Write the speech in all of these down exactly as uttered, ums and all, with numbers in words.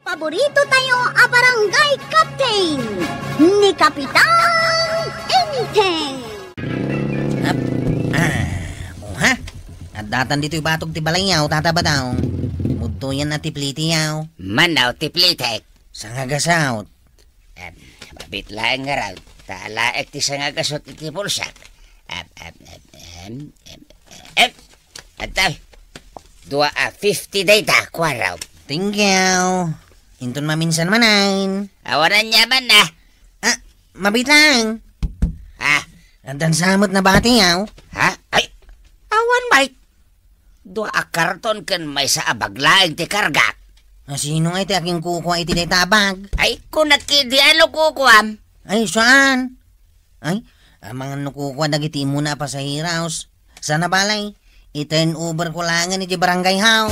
Paborito tayo a barangay captain, ni Kapitan Enteng. Ap, ah, oha. Addatan ditoy batog ti balayyaw, Tata Badong. Mudtoyan a tiplitiyaw. Manaw tiplitek. Sangagasaw. Em, mabit laeng ngarud. Ta alaek ti sangagasut iti bulsak. Em, em, em, em, em, em. Adtal. Dua a fifty dayta, kuarog. Thank you. Inton maminsan manen. Awan aniamanna. Ah, mabit laeng. Ah. Addan sa met nabatiyaw. Ha? Ay, awan, Mike. Dua a karton ken maysa a bag laeng ti kargak. A, sino ngay ti akinkukua iti dayta a bag? Ay, kunak idi, ano kukuam? Ay, saan? Ay, amangan no kukua dagiti immuna a pasaheros. Sana balay, i-turn over ko laengen iti barangay hall.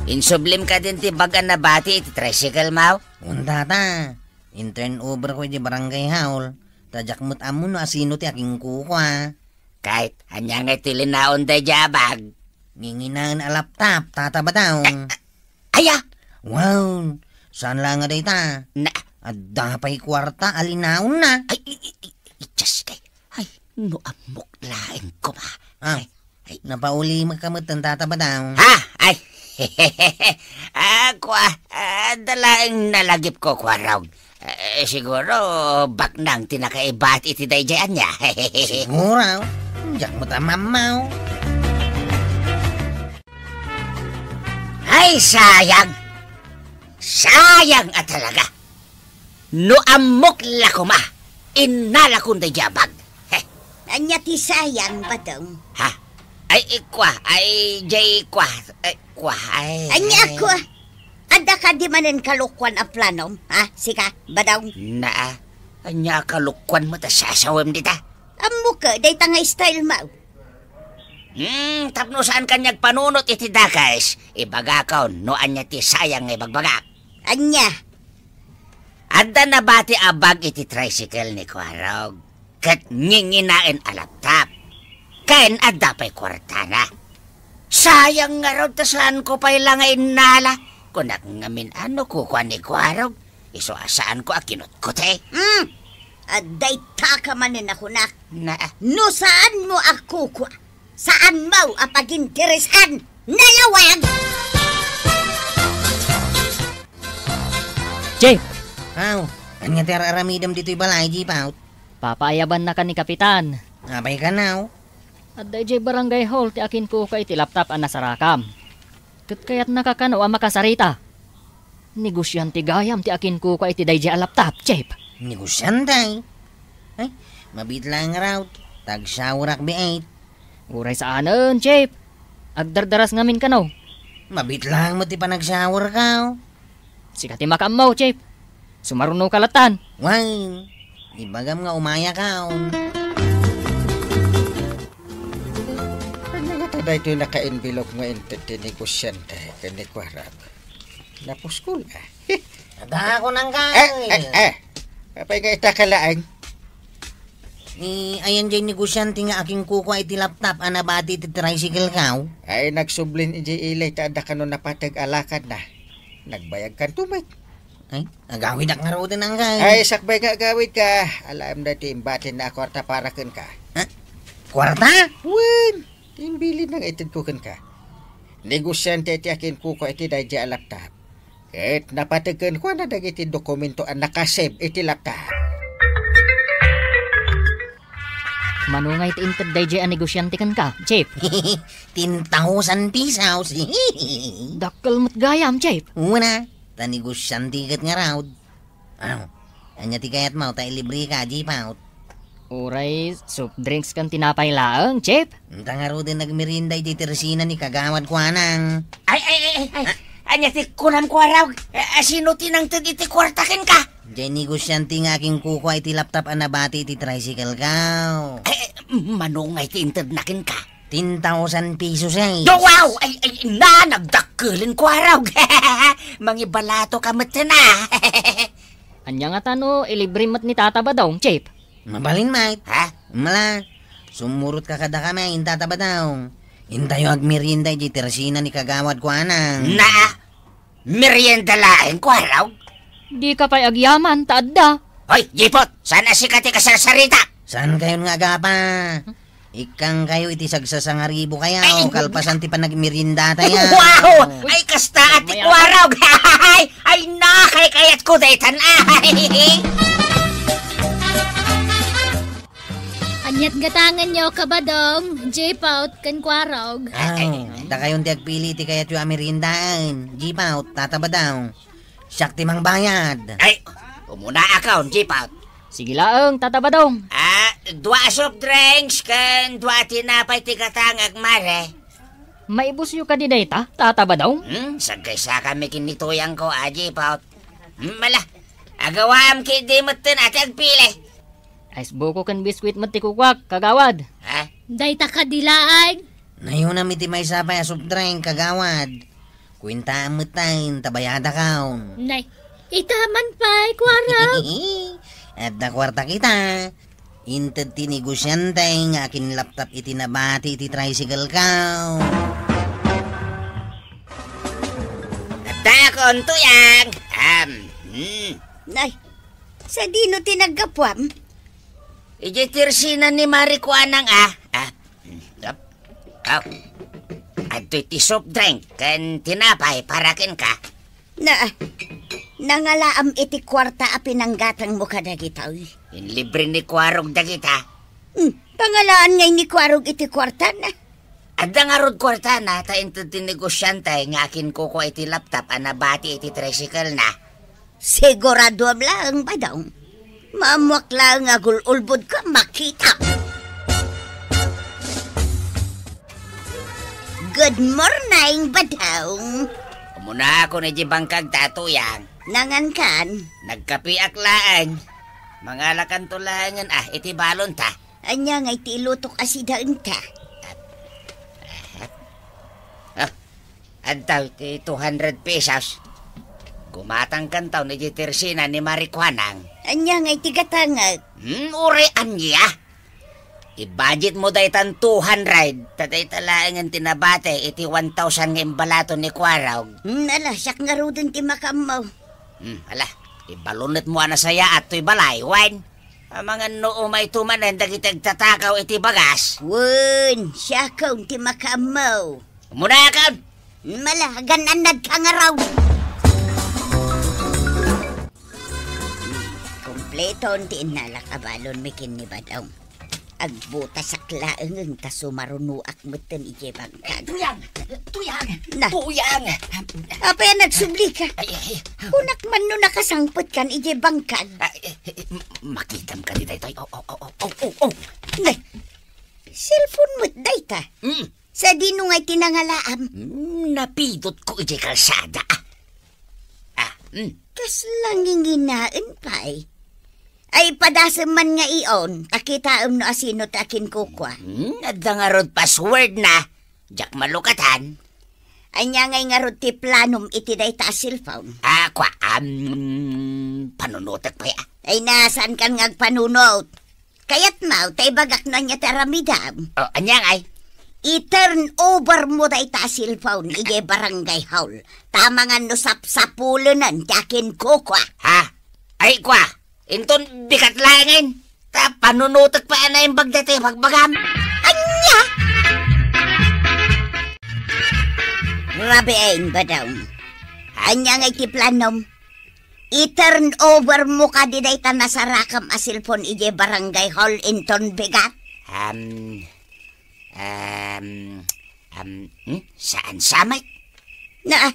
Insublim kadin ti bag a nabati iti tricycle mo? Wen, Tata. In-turn over ko iti barangay hall. Ta diak met ammo no asino ti akinkukua. Ket ania ngay ti linaon daydiay a bag? Nginginaen a laptop, Tata Badong. Aya? Wow, saan la nga dayta? Na, adda pay kuarta a linaonna. Ay, i, i, i, i, Diyos kay. Ay, no ammok laeng koma. Ah, ay, ay. Napauli ka met, Tata Badong. Ha? Ay. Ah, kua, ah, adda laeng nalagipko, kuarog. Eh, siguro, baknang ti nakaibati iti daydiay ania. Siguro, diak met amammaw. Ay, sayang! Sayang a talaga! No ammok la koma, innalakon daydiay a bag. Heh. Ania ti sayang, Badong? Ha? Ay, ikua, ay, jay ikua, ay, kua, ay. Ania, kua? Adda kadi manen kalukuan a planom, ha? Sika, Badong? Naa, ania a kalukuan met a sasawem dita? Ammok, dayta nga style mo. Hmm, tapno saan kaniak panunot iti dakes, ibagakon no ania ti sayang nga ibagbagak. Ania? Adda nabati a bag iti tricycle ni Kuarog, ket nginginaen a laptop. Ken adda pay kuartana. Sayang ngarud ta saanko pay la nga innala. Kunak ngamin a no kukua ni Kuarog, isu a saanko a kinutkuti. Hmm. Adda itaka manen a kunak. Na. No saanmo a kukua, saanmo a paginteresan. Nalawag! Chief! Aw, ania ti ar-aramidem ditoy balay, Chief, aw? Papaayabannaka ni Kapitan. Apay kano? Adda idiay barangay hall ti akinkukua iti laptop a nasarakam. Ket kayatnaka kano a makasarita. Negosiante gayam ti akinkukua iti daydiay a laptop, Chief. Negosiante? Ay, mabiit laeng ngarud. Tag-showerak biit. Uray saanen, Chief. Agdardaras ngamin kano. Mabiit laeng met ti panag-showerka. Sika ti makaammo, Chief. Sumarunoka lattan. Wen, ibagam nga umayaka. Ania ngata daytoy naka-envelope nga inted ti negosiante ken ni Kuarog? Napuskol, ah. Adda kunam, Kay. Eh, eh, eh. Apay nga itaka laeng? Ni, ayan jay negosiante nga akinkukua iti laptop a nabati iti tricycle, Kay. Ay, nagsublin idiay ili ta adda kano napateg a lakadna. Nagbayagkanto met. Ay, agawidak ngaruden, Kay. Ay, sakbay nga agawidka. Alaem daytoy imbatinna a kuarta para kenka. Ha? Kuarta? Wen, ti imbilinna nga itedko kenka. Negosiante ti akinkukua iti daydiay a laptop. Ket napateg kenkuana dagiti dokumento a naka-save iti laptop. Mano ngay ti inted daydiay a negosiante kenka, Chief? Ten thousand pesos. Dakkel met gayam, Chief. Wen a, ta negosiante ket ngarud. Aw, ania ti kayatmo ta ilibreka, Chief, aw? Uray soft drinks ken tinapay laeng, Chief. Anta ngaruden nagmerienda iti tersina ni Kagawad Kuanang. Ay, ay, ay, ay, ay. Ha? Ania ti kunam, Kuarog? Eh, asino ti nangted iti kuarta kenka? Jay negosiante nga akinkukua iti laptop a nabati iti tricycle, Kay. Eh, mano ngay ti intedna kenka? Ten thousand pesos, eh. Yo, wow! Ay, ay, na, nagdakkelen, Kuarog. Mangibalatoka met, na. Ania ngata no ilibre met ni Tata Badong, Chief? Mabalin met. Ha? Mala, sumurotka kadakami, Tata Badong. Intayo agmerienda iti tersina ni Kagawad Kuanang. Na, merienda laeng, Kuarog? Dika pay agyaman, ta adda. Hoy, Jipot, saan a sika ti kasarsarita? Saan kayon nga agapa? Ikkang kayo iti sagsasangaribo kayaw, Ay, kalpasan ti panagmeriendatayaw. Wow! Ay, kasta ti Kuarog! Ay, ay, nakay kayat ko daytan, ay! Aniat gatanganyo, Kabadong, Jipot, ken Kuarog? Ay, dakayon ti agpili ti kayatyo a meriendaan, Jipot, Tata Badong. Siak ti mangbayad. Ay, umuna akon, Jipot. Sige laeng, Tata Badong. Ah, dua a soft drinks ken dua a tinapay ti gatangak, mare. Maibusyo kadi dayta, Tata Badong? Hmm, sagkaysa kami ken ni Tuyangko, a Jipot. Hmm, mala, agawaam ketdi metten a ti agpili. Ice buko ken biskwit met ti kukuak, Kagawad. Ha? Dayta kadi laeng? Nayonam iti maysa pay a soft drink, Kagawad. Kuentaam metten, ta bayadakon. Nay, ita man pay, Kuarog. Adda kuarta kita. Inted ti negosiante nga akinlaptap iti nabati iti tricycle ko. Adakon, Tuyang. Am, hmm. Nay, sadino ti naggapuam? Idiay tersina ni Mari Kuanang, ah. Ah, hmm, ap, ap. Adtoy ti soft drink ken tinapay para kenka. Na, nangalaam iti kuarta a pinanggatangmo kadagitoy. Inlibre ni Kuarog dagita. Hmm, pangalaan ngay ni Kuarog iti kuartana. Adda ngarud kuartana, ta inted ti negosiante nga akinkukua iti laptop a nabati iti tricycle na. Siguraduam laeng, Badong. Maammoak laeng nga agul-ulbodko a makita. Good morning, Badong. Umuna ako ni di bangkag, Tuyang. Nangankan? Nagkapiak laeng. Mangalakanto laengen, ah, iti balonta. Ania ngay ti ilutok a sidaenta? Ah, adda ti two hundred pesos. Gumatangkanto ni di tersina ni Mari Kuanang. Ania ngay ti gatangek? Hmm, uray ania? I-budget mo daytan two hundred, ta dayta laengen ti nabati iti one thousand nga imbalato ni Kuarog. Hmm, ala, siak ngaruden ti makaammo. Hmm, ala, ibalunetmo a nasayaat toy balay, wen? Amangan no umay to manen dagiti agtatakaw iti bagas. Wen, siakon ti makaammo. Umunakon! Mala, gan-annadka ngarud. Kompleton ti innalak a balonmi ken ni Badong. Agbutasak laeng ta sumarunoak metten idiay bangkag. Tuyang! Tuyang! Na. Tuyang! Apay a nagsublika? Ay, ay, ay. Kunak man no nakasangpetkan idiay bangkag. Ah, eh, eh, m-, makitam kadi daytoy? Oh, oh, oh, oh, oh, oh, oh. Nay, cellphone met dayta. Mm. Sadino ngay ti nangalaam? Mm, napidotko idiay kalsada, ah. Ah, mm. Kasla nginginaen pay. Ay, padasem man nga ion, ta kitaem no asino ti akinkukua. Hmm, adda ngarud password na. Diak malukatan. Ania ngay ngarud ti planom iti dayta a cellphone? Ah, kua, am, panunotek pay, ah. Ay, na, saankan nga agpanunot? Kayatmo, ta ibagak no ania ti aramidem. Oh, ania ngay? I-turn over mo dayta a cellphone idiay barangay hall. Ta amangan no sapsapulenen ti akinkukua. Ha? Ay, kua, inton bigat laengen. Ta panunotek pay a naimbag daytoy bagbagam. Ania? Rabiin, Badong. Ania ngay ti planom? I-turn over mo kadi dayta nasarakam a cellphone idiay barangay hall inton bigat? Um, um, um, hmm? Saan sa met? Na,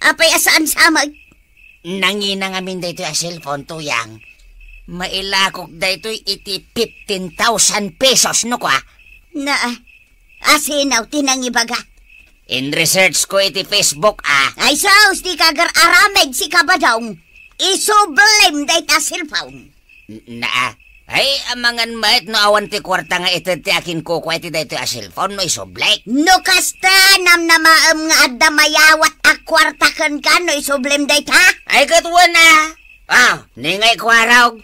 apay a saan sa met? Nangina ngamin daytoy a cellphone, Tuyang. Mailakok daytoy iti fifteen thousand pesos, no kua? Na, asino ti nangibaga? In-research ko iti Facebook, ah. Ay sus, dika agar-aramid, sika, Badong. Isublim dayta a cellphone. N-, naa. Ay, amangan met no awan ti kuarta nga ited ti akinkukua iti daytoy a cellphone no isublik. No kasta, namnamaem nga adda mayawat a kuarta kenka no isublim dayta? Ay, ket wen a. Ah, ni ngay Kuarog.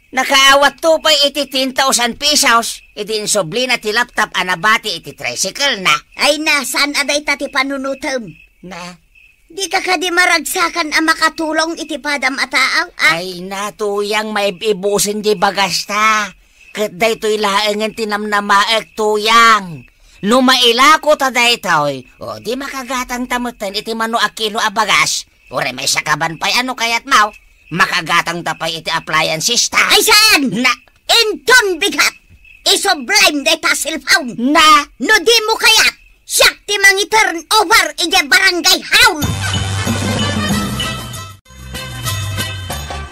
Nakaawatto pay iti ten thousand pesos, idi insublina ti laptop a nabati iti tricycle na. Ay na, saan a dayta ti panunotem? Na? Dika kadi maragsakan a makatulong iti padam a taaw, a? Ay na, Tuyang, maib-ibusen di bagasta. Ket daytoy laengen ti namnamaek, Tuyang. No mailako ta daytoy, o di makagatang ta metten iti mano a kilo a bagas. Uray maisakaban pay a no kayat maw, makagatang ta pay iti appliances ta. Ay, saan? Na. Inton bigat, isublime dayta cellphone. Na. No di mo kayat, siak ti mangi-turn over idiay barangay hall.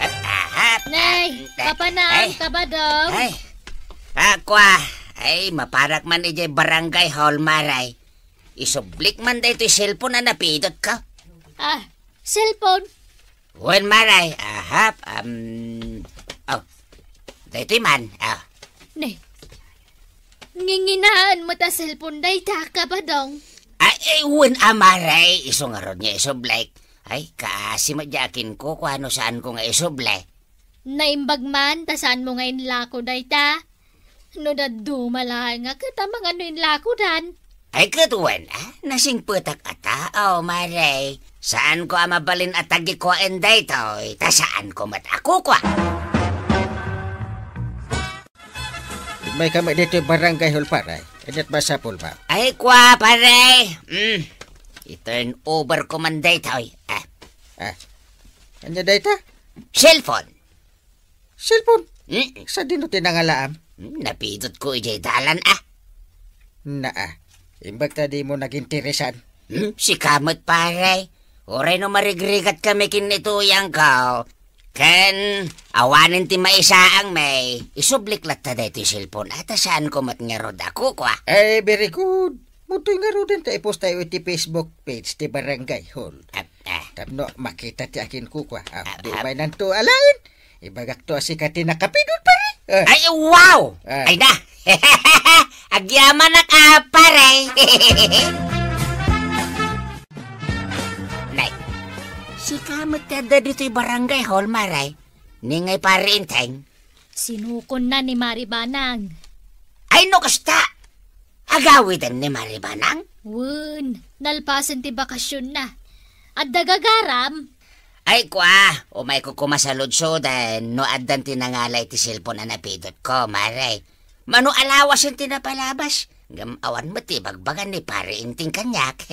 Ahap. Nay, Nay, papanam, ay. Kabadong. Ay. Akwa. Ay, maparak man idiay barangay hall, Maray. Isublik man daytoy cellphone a napidot ka. Ah, cellphone? Wen, Maray. Ahap. Um, oh, daytoy man. Ah. Ne. Nginginaan mo ta cellphone dayta, Kabadong? Ay, eh, wen a, Maray. Isu ngarud nga isublik. Ay, kaasi met diay akin ko, kuano saan ko nga isubli. Naimbag man, ta saan mo nga inlako dayta? No dadduma laeng a ket amangan no inlakodan. Ay, ket wen, ah, nasingpetak a tao, Maray. Saan ko a mabalin a tagikuaen daytoy, ta saan ko met a kukua. Immay ka met ditoy barangay hall, pare. Aniat masapul, ba? Ay, kua, pare. Mm. I-turn over ko man daytoy. Ah. Ah. Ania dayta? Cellphone. Cellphone? Mm. Sadino ti nangalaam? Mm, napidot ko idiay dalan, ah. Naa. Imbag ta di mo naginteresan. Hmm? Sika met, pare. Uray no marigrigat kami ken ni Tuyang ko. Ken, awanen ti maisaang, may isublik latta daytoy cellphone. Ata saan ko met ngarud a kukua. Eh, very good. Mutoy ngaruden ta i-post tayo iti Facebook page ti Barangay Hall. Ah, ah. Tapno makita ti akin kukua. Ah, ah, di ah. Umay nanto alaen. Ibagak to a sika ti nakapidot, pare. Ah. Ay, wow! Ah. Ay na! Agyamanak a, pare! Nay, sika met ti adda ditoy barangay hall, Maray. Ningay, pare Enteng. Sinukonna ni Mari Banang. Ay, no kasta! Agawiden ni Mari Banang? Wen, nalpasen ti bakasionna. Adda gagaram? Ay, kua, umayko koma sa ludsuden no addan ti nangala iti cellphone a napidotko, Mare. Mano a lawasen ti napalabas, ngem awan met ti ibagbaga ni Pare Inting kaniak.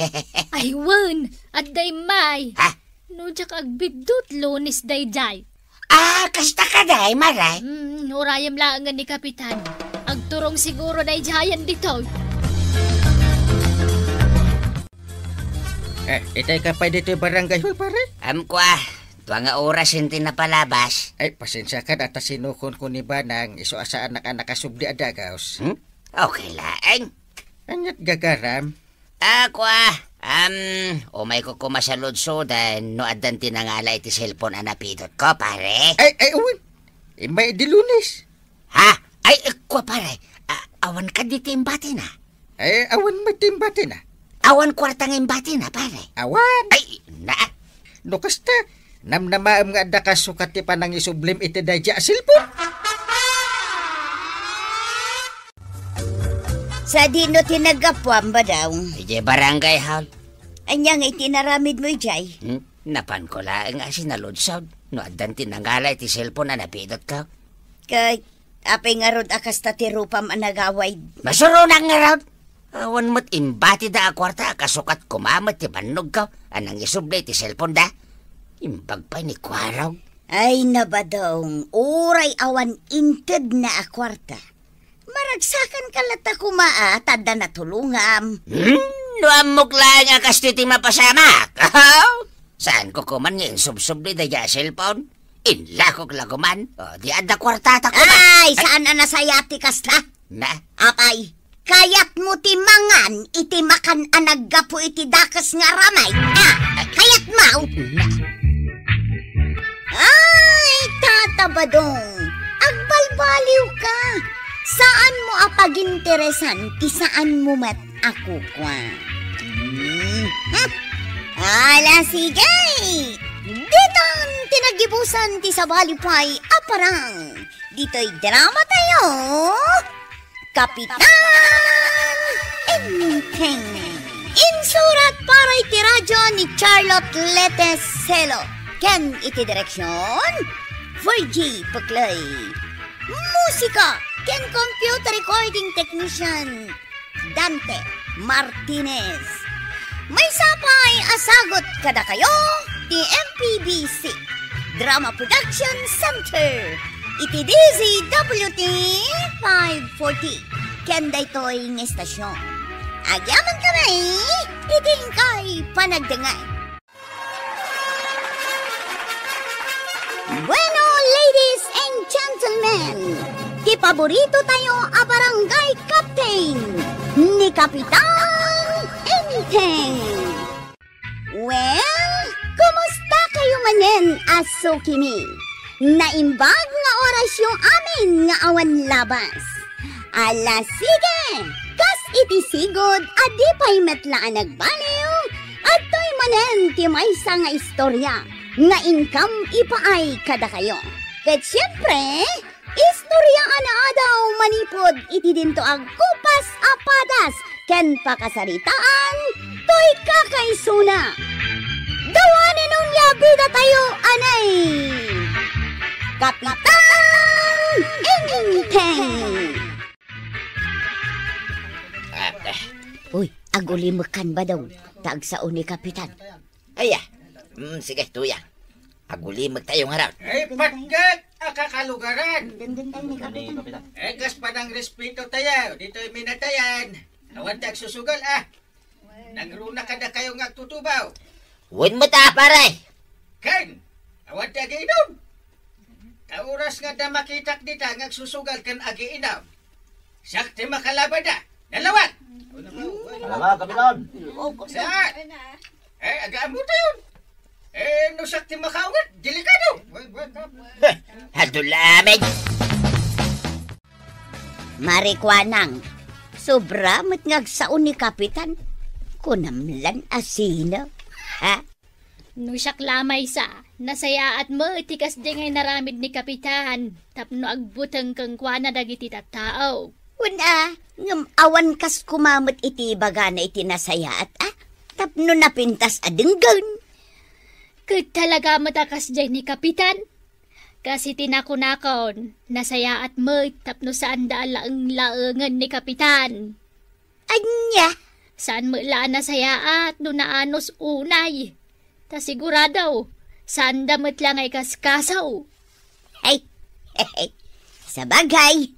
Ay, wen, adda immay. Ha? No diak agbiddut, Lunes daydiay. Ah, kasta kadi, Mare? Hmm, urayem laengen ni Kapitan. Agturong siguro daydiayen ditoy. Eh, itay ka pay ditoy barangay hall, pare? Am, kua, tua nga oras inti napalabas. Ay, pasensiakan ta sinukonko ni Banang, isu a saannak a nakasubli a dagus. Hmm? Okay laeng. Aniat gagaram? Ah, kua, am, umayko koma sa ludsuden no addan ti nangala iti cellphone a napidotko, pare. Ay, ay, wen. Immay di Lunes. Ha? Ay, eh, kua, pare. Ah, awan kadi ti imbatina? Ay, awan met ti imbatina. Awan kuarta nga imbatina, pare? Awan. Ay, na. No kasta, namnamaem nga adda kasukat ti panangisublim iti daydiay a cellphone. Sadino ti naggapuam, Badong? Idiay barangay hall. Ania nga iti inaramidmo idiay? Hmm? Napanko laeng a sinaludsod no addan ti nangala iti cellphone a napidotko. Ket apay ngarud a kasta ti rupam a nagawid? Masuronak ngarud. Awan met imbatida a kuarta a kasukat koma met ti bannogko a nangisubli iti cellphone da. Imbag pay ni Kuarog. Ay, na, Badong, uray awan intedna a kuarta. Maragsakanka latta koma a ta adda natulongam. Hmm? No ammok laeng a kastoy ti mapasamak. Ahaw? Saanko koman nga insubsubli daydiay a cellphone? Inlakok la koman. O, di adda kuartata koman. Ay, saan a nasayaat ti kasta? Na? Apay, kayatmo ti mangan iti makan a naggapu iti dakes nga aramid? Ah, kayatmo? Na? Ay, Tata Badong, agbalbaliwka. Saanmo a paginteresan ti saanmo met a kukua. Hmm. Ala, sige. Ditan ti naggibusan ti sabali pay a parang. Ditoy drama tayo, Kapitan Enteng. Insurat para iti radyo ni Charlotte Leteselo ken iti direksyon, Virgie Puclay. Musika ken computer recording technician, Dante Martinez. Maysa pay a sagut kadakayo ti M P B C Drama Production Center iti D Z W T five forty ken daytoy nga istasyon. Agyamankami iti inkay panagdengngeg. Bueno, ladies and gentlemen, ti paborito tayo a barangay captain, ni Kapitan Enteng. Well, kumusta kayo manen a sukimi? Naimbag nga orasyo amin nga awan labas. Ala, sige! Kas iti sigud a di pay met la a nagbaliw, adtoy manen ti maysa nga istorya nga inkam ipaay kadakayo. Ket siempre, istorya a naadaw manipud iti dinto agkupas a padas ken pakasaritaan toy kakaisuna. Dawanen onia bida tayo, anay! Kapitan Enteng! Ah, eh. Uy, agulimekan, Badong, ta agsao ni Kapitan. Aya. Mm, sige, Tuyang. Agulimek tayo ngarud. Ay, patgek a kakalugaran. Eh, kas panangrespeto tayo, ditoy minatayan. Awan ti agsusugal, ah. Nagruna kadakayo nga agtutubaw. Wen met a, pare. Ken, awan ti agiinum. Ta oras nga adda makitak dita nga agsusugal ken agiinum, siak ti makalabada. Nalawag! Nalawag, Kapitan! Sa? Eh, agaammo tayon. Eh, no siak ti makaawat, delikado. Heh, adu la amin. Marikuanang, sobra met nga agsao ni Kapitan. Kunam lan a sino? Ha? No siak la maysa, nasayaat met ti kasdiay nga inaramid ni Kapitan tapno agbuteng kenkuana dagiti tattao. Wen a, ngem awan kas koma met iti ibagana iti nasayaat a tapno napintas a denggen. Ket talaga met a kasdiay ni Kapitan. Kas iti nakunakon, nasayaat met tapno saanda a laeng-laengen ni Kapitan. Ania? Saan met la a nasayaat no naanus unay. Ta sigurado, saanda met la nga ikaskaso. Ay, sabagay,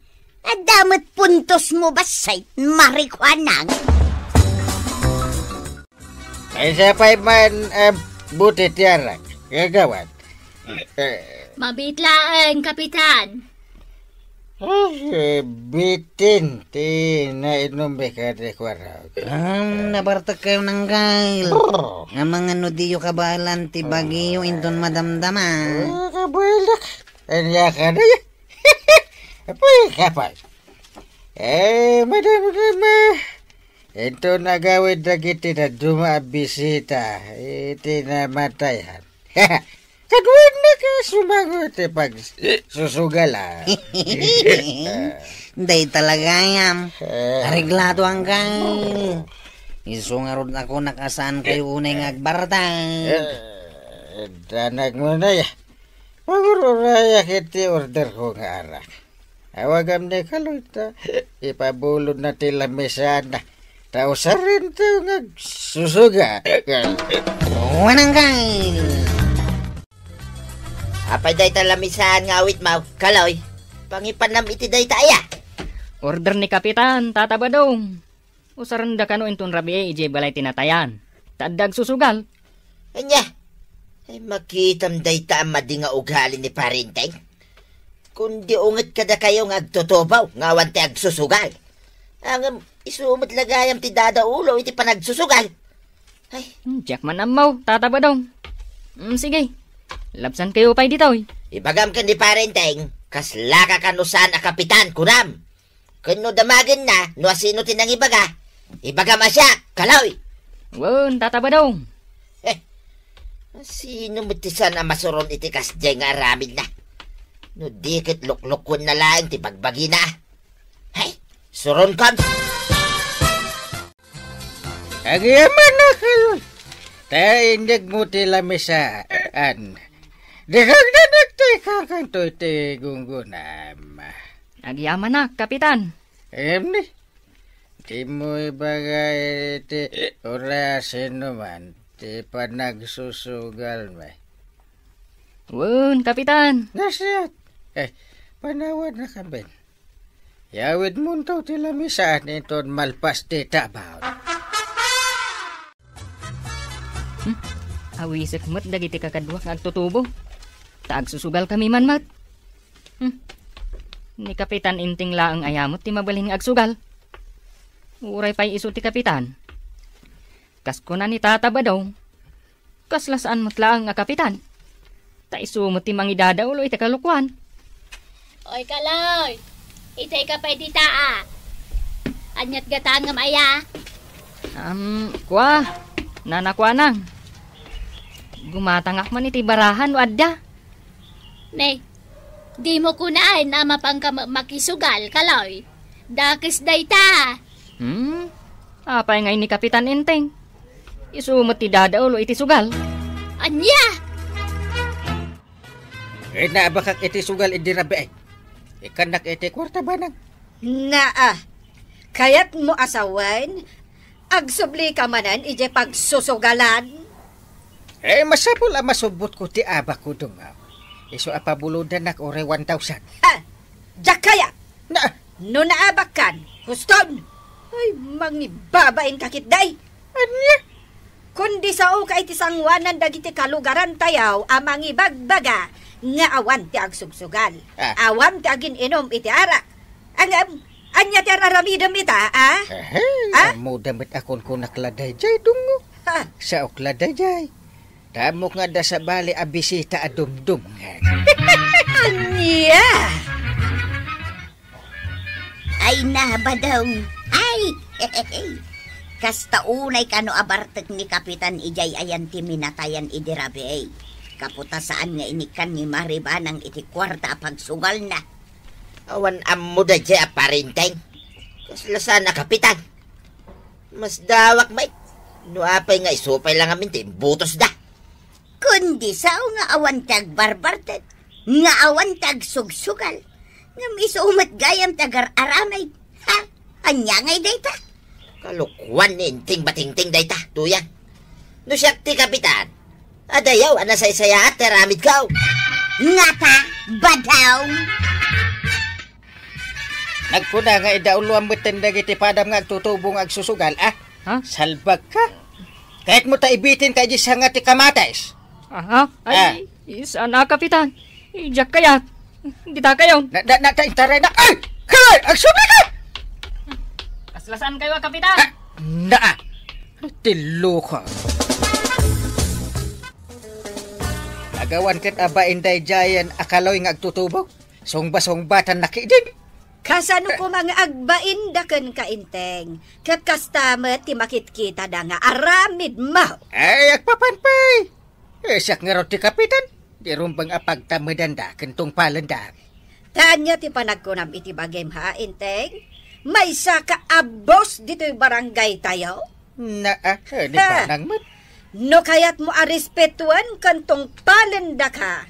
adda met puntosmo bassit, Marikuanang. Ay, siya pay man, eh, buti ti arak. Kagawad. Eh. Mabiit laeng, Kapitan. Ah, eh, bitin ti nainummi kadi kuarag. Am, nabartek kayo, Nanggal. Brr. Nga mga no diyo kabaelan ti bagiyo inton madamdama. Ah, kabaelak. Anya ka na yan? Apoy, kapal. Eh, madamdama. Inton agawid dagiti dadduma a bisita iti namatayan. Kaduennak a sumango ti pagsusugal, a. Dayta la gayam. Eh. Areglado, Anggal. Isu ngarud a kunak a saan kayo unay nga agbartay. Eh, danag mo na, ya. Mangururayak iti order ko nga arak. Awagam ni Kaloy ta ipabulodna ti lamisaan, ta usarentayo nga agsusuga. Wen, Anggal. Apay dayta lamisaan nga awitmo, Kaloy? Pangipannam iti dayta aya? Order ni Kapitan, Tata Badong. Usarenda kano inton rabii idiay balay ti natayan. Ta adda agsusugal. Ania? Ay, makitam dayta a madi nga ugali ni Pare Enteng. Kundi unget kadakayo nga agtutubaw nga awan ti agsusugal. Ngem isu met la gayam ti dadaulo iti panagsusugal. Ay. Hmm, diak man ammo, Tata Badong. Hmm, sige. Labsan kayo pay ditoy. Ibagam ken ni Pare Enteng, kaslaka kano saan a kapitan, kunam. Ken no damagenna, no asino ti nangibaga, ibagam a siak, Kaloy. Wen, Tata Badong. Eh, sino met ti saan a masuron iti kasdiay nga aramidna? No di ket luklukuenna laeng ti bagbagina. Hay, suronkam! Agyamanak kayo. Ta inigmo ti lamisaan. Di kagdanak ti kakanto iti gunggunam. Agyamanak, Kapitan. Em ni, di mo ibaga iti oras inuman ti panagsusugal mi. Wen, Kapitan. Nasiyat. Eh, panawad na kambin. Yawid munto ti lamisaan inton malpas ti tabaw. Hmm? Awisek met dagiti kakaduak nga agtutubo. Ta agsusugal kami man met. Hmm. Ni Kapitan Inting laeng aya met ti mabalin nga agsugal. Uray pay isu ti kapitan. Kas kuna ni Tata Badong, kasla saan met laeng a kapitan. Ta isu met ti mangidadaolo iti kalokuan. Oy, Kaloy! Itay ka pay dita, a. Aniat gatangem aya? Am, kua, nanakuanang. Gumatangak man iti barahan no adda. Ne, di mo kunaen a mapangka makisugal, Kaloy. Dakes dayta. Hmm? Apay ngay ni Kapitan Enteng? Isu met ti dadaolo iti sugal. Ania? Inabakak iti sugal idi rabii. Ikkannak iti kuarta banang. Naa, kayatmo a sawen, agsubli ka manen idiay pagsusugalan? Eh, masapul a masubbotko ti abakko, Dungaw. Isu a pabulodanak uray one thousand. Ha? Diak kayat! Na- No naabakkan, huston! Ay, mangibabain ka ketdi! Ania? Kundi sao ka iti sanguanan dagiti kalugarantayo a mangibagbaga nga awan ti agsugsugal, Ah. awan ti agin-inum iti arak. Ngem, ania ti ar-aramidem ita, a? Ehe, Ah? Ammoda met a kunkunak la daydiay, Dungo. Ha? Saok la daydiay. Ta ammok nga adda sabali a bisita a dumdumngeg. Ania? Ay na, Badong. Ay! Kasta unay kano a bartek ni Kapitan idiay ayan ti minatayan idi rabii. Kaputa saan nga inikkan ni Mari Banang iti kuarta a pagsugalna. Awan ammo daydiay a parinteng. Kasla saan a kapitan. Masdawak met. No apay nga isu pay la ngamin ti imbutosda. Kundi sao nga awan ti agbarbartek, nga awan ti agsugsugal, ngem isu met gayam ti agar-aramid. Ha? Ania ngay dayta? Kalokuan ni Inting Batingting dayta, Tuyang. No siak ti kapitan, adayaw a nasaysayaat ti aramidko. Ngata, Badong! Nagkuna nga idauloan metten dagiti padam nga agtutubo nga agsusugal, a? Ha? Salbagka. Kayatmo ta ibitinka idiay sanga ti kamatis? Aha, ay, Ah. Saan a, Kapitan. Diak kayat. Dita kayon. Na, na, na, ta, intaray na. Ay! Kay! Agsubli ka! Kasla saan kayo, Kapitan? Ah, naa. Ti loko. Agawan ket a bain daydiayen a Kaloy nga agtutubo. Sungba-sungbatan na ketdin. Kasano koma nga agbainda kenka, Inteng? Ket kasta met ti makitkitada nga aramidmo. Ay, agpapan pay! Eh, siak ngarud ti kapitan. Di rumbeng a pagtamedanda ken tungpalenda. Ta ania ti panagkunam iti bagim, ha, Inteng? Maysa ka a boss ditoy barangay tayo? Naa, eh, ni Ha. Banang met. No kayatmo a respetuen ken tungpalendaka,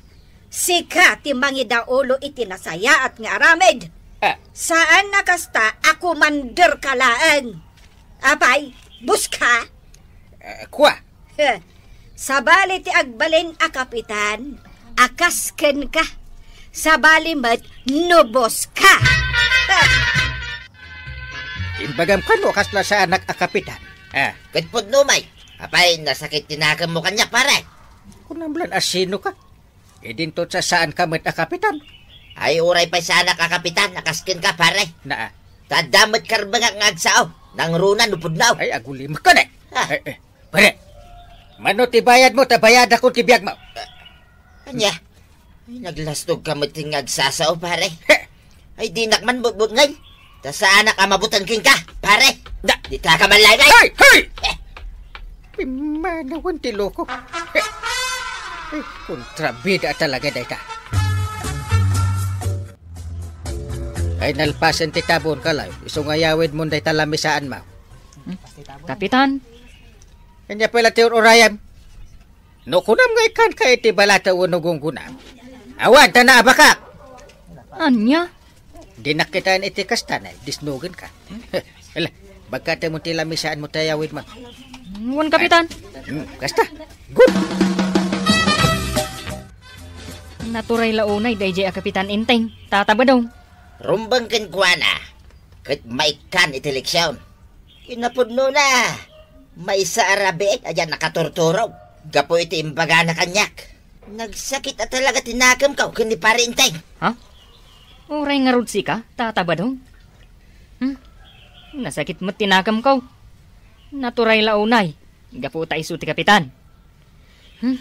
sika ti mangidaulo iti nasayaat nga aramid. Ah. Saan a kasta a commander ka laeng. Apay, boss ka? Eh, kua. Heh, sabali ti agbalin a kapitan, a kas kenka. Sabali met no boss ka. Heh. Imbagam kano a kasla saanak a kapitan. Ah. Ket pudno, may. Apay, nasakit ti nakemmo kaniak, pare? Kunam lan a sino ka? Idinto sa saan ka met a kapitan. Ay, uray pay saanak a kapitan, a kas kenka, pare. Naa. Ta adda met karbengak nga agsao. Nangruna no pudno. Ay, agulimek ka ne. Ah. Eh, eh. Pare, mano ti bayadmo, ta bayadakon ti biagmo. Ania? Ay, naglastog ka met nga agsasao, pare. He. Ay, dinak man butbutngen. Ta saanak a mabuteng kenka, pare. Da. Dita ka man laeng. Hey! Hey! Eh. Pimanawan ti loko. He. Ay, kontrabida talaga dayta. Ay, nalpasen ti tabon, Kaloy. Isu nga yawidmon dayta lamisaanmo. Hmm? Kapitan? Ania pay la ti ur-urayam? No kunam nga ikkanka iti balataw wenno gunggonam, awan ta naabakak. Ania? Dinak kitaen iti kasta, disnogenka. Ala, bagkatemon ti lamisaanmo ta yawidmo. Wen, Kapitan. Hmm, kasta. Good. Naturay la unay daydiay a Kapitan Enteng, Tata Badong. Rumbeng kenkuana, ket maikkan iti leksion. Kinapudnona, maysa a rabiit a diak nakaturturog gapu iti imbagana kaniak. Nagsakit a talaga ti nakemko ken ni Pare Enteng. Ha? Uray ngarud sika, Tata Badong? Hmm? Nasakit met ti nakemko. Naturay la unay, gapu ta isu ti kapitan. Hmm?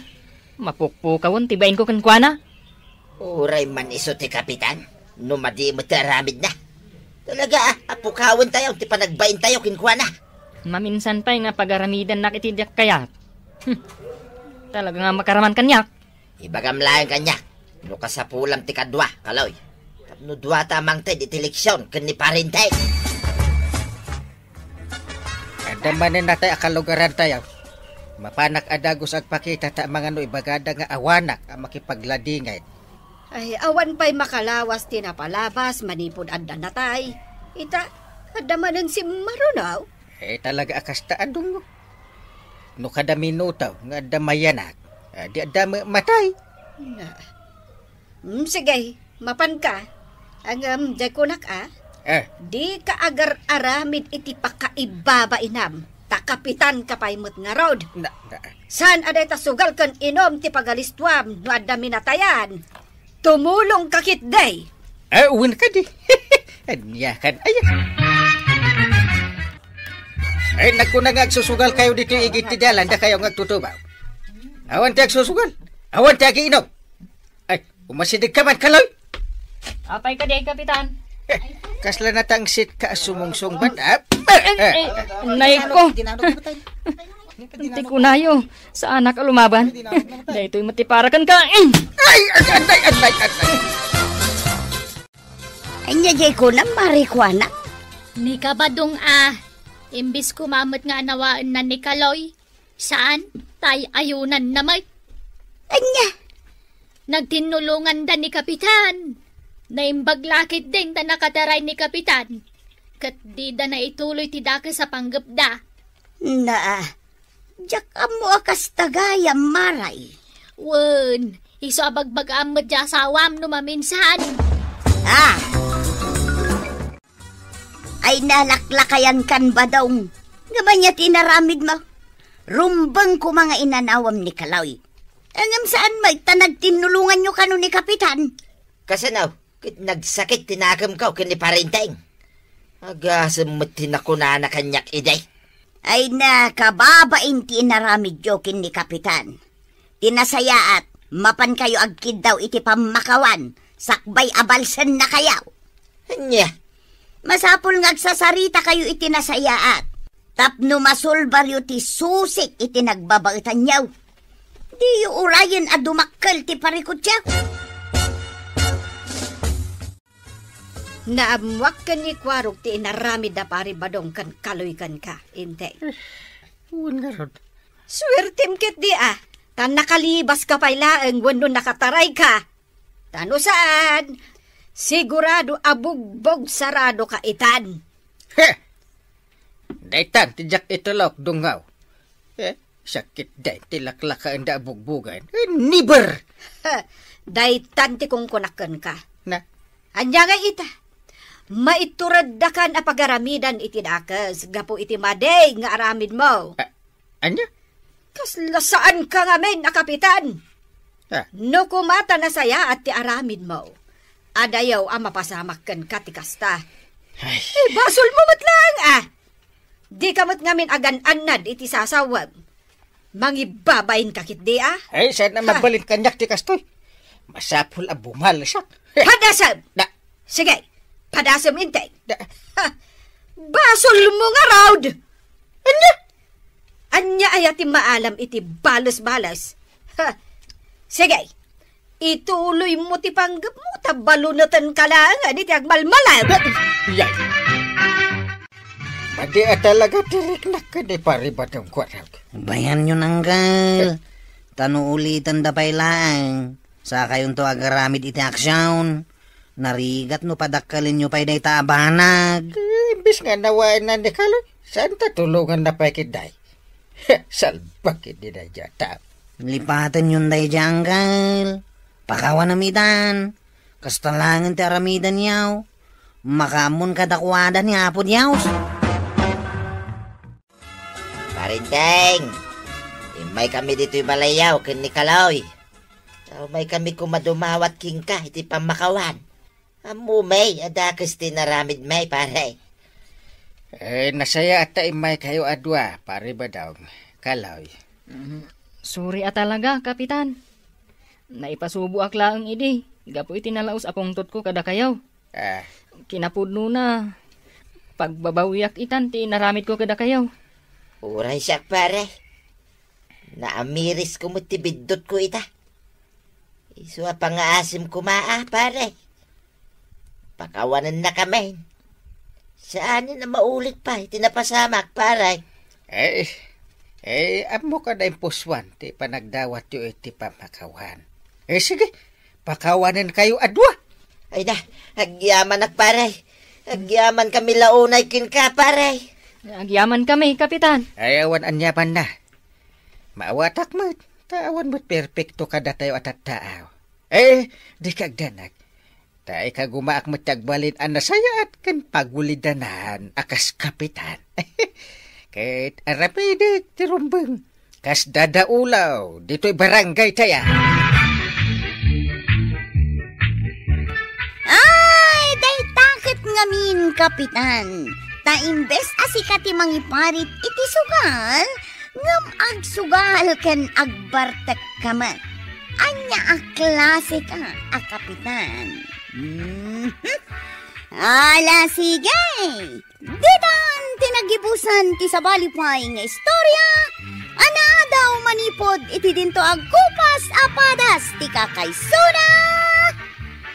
Mapukpukawen ti bainko kenkuana. Uray man isu ti kapitan, no madi met ti aramidna. Talaga, a, apukawentayo ti panagbaintayo kenkuana. Maminsan pay nga pagaramidannak iti diak kayat. Hmm. Talaga nga makaraman kaniak. Ibagam laeng kaniak, no kasapulam ti kadua, Kaloy. Tapno duata a mangted iti leksion ken ni Pare Enteng. Adda manen natay a kalugarantayo. Mapanak a dagus agpakita ta mangano ibagada nga awanak a makipagladingit. Ay, awan pay makalawas ti napalabas manipud adda natay. Ita, adda manen simmarunaw. Eh, talaga a kasta a dungo. No kada minuto nga adda mayanak, ah, di adda ma-, matay. Na. Hmm, sige, mapanka. Ngem, diay kunak, a. Eh. Dika agar-aramid iti pakaibabainam, ta kapitanka pay met ngarud. Na, na. Saan a dayta sugal ken inum ti pagalistuam no adda minatayan? Tumulongka ketdi. Eh, wen kadi. Ania kan aya? Eh, nagkuna nga agsusugalkayo ditoy igid ti dalan, dakayo nga agtutubaw. Awan ti agsusugal. Awan ti agiinum. Ay, umasidegka man, Kaloy. Apay kadi, Kapitan? Eh, kasla natangsit ka a sumungsong bat, ah? Eh, eh, eh, nay ko. Ti kunayo, saanak a lumaban. Daytoy met ti para kenka. Mm. Ay, ay, ay, ay, ay, ay, ay. Ania diay kunam, Mare Kuana? Ni Kabadong a, imbes koma met nga anawaenna ni Kaloy, saan, tay-ayonanna met. Ania? Nagtinnulonganda ni Kapitan. Naimbag la ketdin ta nakataray ni Kapitan. Ket dida naituloy ti dakes a panggepda. Na, diak ammo a kasta gayam, Mare. Wen, isu a bagbagaam met ti asawam no maminsan. Ah! Ay, nalaklakayan kan Badong. Ngem ania ti inaramidmo? Rumbeng koma nga inanawam ni Kaloy. Ngem saan met ta nagtinnulonganyo kano ni Kapitan? Kasano? Ket nagsakit ti nakemko ken ni Pare Enteng. Agasem met ti nakunana kaniak idi. Ay, nakababain ti inaramidyo ken ni Kapitan. Ti nasayaat, mapankayo agkiddaw iti pammakawan, sakbay a balsennakayo. Ania? Masapul nga agsasaritakayo iti nasayaat. Tapno masulbaryo ti susik iti nagbabaetanyo. Diyo urayen a dumakkel ti parikutyo. Naammoak ken ni Kuarog ti inaramid da Pare Badong ken Kaloy kenka, Enteng. Wen ngarud. Suertem ketdi a, ta nakalibaska pay laeng wenno nakatarayka. Ta no saan, sigurado a bugbog saradoka itan. He! Daytan ti diak itulok, dungaw. Eh, sakit dayta ti laklakaenda a bugbogen. Eh, never! Daytan ti kunkunak kenka. Na? Ania ngay ita? Maitureddakan a pagaramidan iti dakes gapu iti madi nga aramidmo. Ah, ania? Kasla saanka ngamin a kapitan. Ah. No koma ta nasayaat ti aramidmo, adayo a mapasamak kenka ti kasta. Ay. Eh, basolmo met laeng a. Dika met ngamin agan-annad iti sasawem. Mangibabainka ketdi a. Ay, saan a mabalin kaniak ti kastoy? Masapul a bumalesak. Padasem! Da. Sige, padasem, Enteng. Da. Ha, basolmo ngarud! Ania? Ania aya ti maalam iti bales-bales? Ha, sige, Ituloymo ti panggepmo, ta balunetenka laeng iti agmalmalad. Yay! Madi a talaga ti riknak ken ni Pari Badong, kuarag. Bayanyon, Angkel. Ta no ulitenda pay laeng, sakayonto agaramid iti aksyon. Narigat no padakkelenyo pay dayta a banag. Eh, imbes nga nawaenna ni Kaloy, saanta tulonganna pay ketdi? Salbag ketdi daydiay a tao. Lipatenyon daydiay, Angkel. Pakawanem itan. Kasta laengen ti aramidenyo. Makaammon kadakuada ni Apo Dios. Parinteng, immaykami ditoy balayyo ken ni Kaloy. Ta umaykami koma dumawat kenka iti pammakawan. Ammom a dakes ti inaramidmi, pare. Eh, nasayaat ta immaykayo a dua, Pare Badong, Kaloy. Mm, sorry a talaga, Kapitan. Naipasuboak laeng idi, gapu iti nalaus a pungtotko kadakayo. Ah. Kinapudnona, pagbabawiak itan ti inaramidko kadakayo. Uray siak, pare. Naamirisko met ti biddutko ita. Isu a pangaasim koma a, pare. Pakawanennakamin. Saanen a maulit pay ti napasamak, pare. Eh, eh, ammok a naimpusuan ti panagdawatyo iti pammakawan. Eh, sige, pakawanenkayo a dua. Ay na, agyamanak, pare. Agyamankami la unay kenka, pare. Agyamankami, Kapitan. Ay, awan aniamanna. Maawatak met, ta awan met perpekto kadatayo a tattao. Eh, dika agdanag. Ta ikagumaak met ti agbalin a nasayaat ken pagulidanan a kas kapitan. Ket aramidek ti rumbeng kas dadaulaw ditoy barangaytayo. Ay, dayta ket ngamin, Kapitan. Ta imbes a sika ti mangiparit iti sugal, ngem agsugal ken agbartekka met. Ania a klaseka a kapitan? Mhm. Ala, sige! Ditan ti nagibusan ti sabali pay nga istorya a naadaw manipud iti dinto a gupas a padas ti kakaisuna.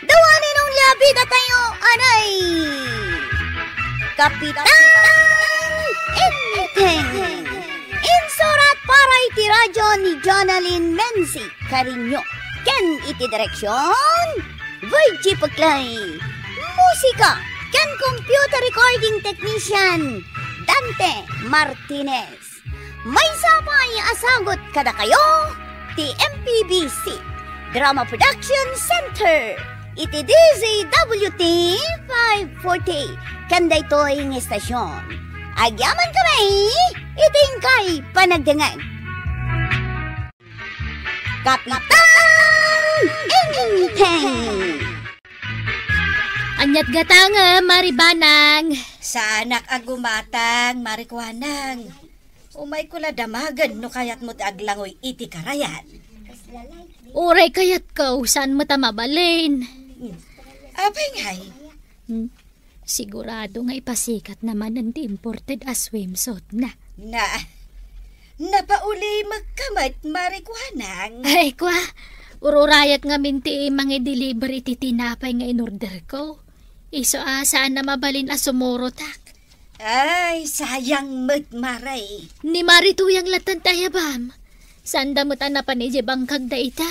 Dua ni Nong Labidatayo, anay! Kapitan Enteng! Insurat para iti radyo ni Jonalyn Menzi Cariño ken iti direksyon, Virgie Peclay. Musika ken computer recording technician, Dante Martinez. Maysa pay a sagut kadakayo ti M P B C Drama Production Center iti D Z W T five forty ken daytoy nga estasion. Agyamankami iti inkay panagdengngeg. Kapitan Enteng! Ania't gatangem, Mari Banang? Saanak a gumatang, Mari Kuanang. Umayko la damagen no kayatmo ti aglangoy iti karayan. Uray kayatko, saan met a mabalin. Apay ngay? Hmm. Sigurado nga ipasikatna manen ti imported a swimsuitna. Na, napaulimekka met, Mari Kuanang. Ay, kua, ururayek ngamin ti mangi-deliver iti tinapay nga inorderko. Isu a saan a mabalin a sumurotak. Ay, sayang met, Mari. Ni Mari Tuyang latta ti ayabam. Saanda met a napan idiay bangkag dayta?